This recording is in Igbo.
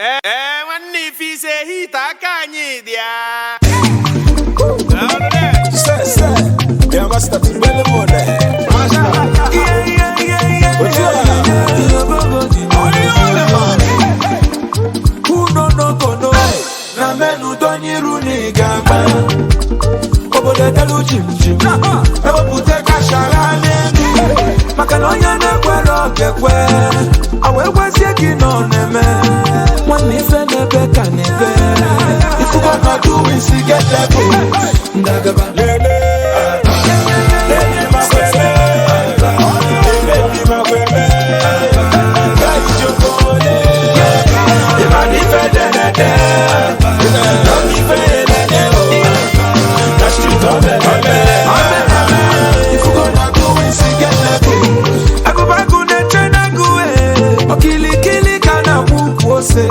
Ee, nwanne ife ise hit aka anyị dị ya. Say, say, yeah, master, bele mone. Unonokono na menu donyiru n'igama obodo edelu jim jim ewepụta kashara n'elu maka na onye na-ekwere okekwe awa ekwezie gị nọ na-eme nwanne ife na-ebe ka na-ebe ifugo nọdụ isi get level ndagaba. Agụbagụ na-eche n'agụ, okilikili ka na-akwụ ukwu ose.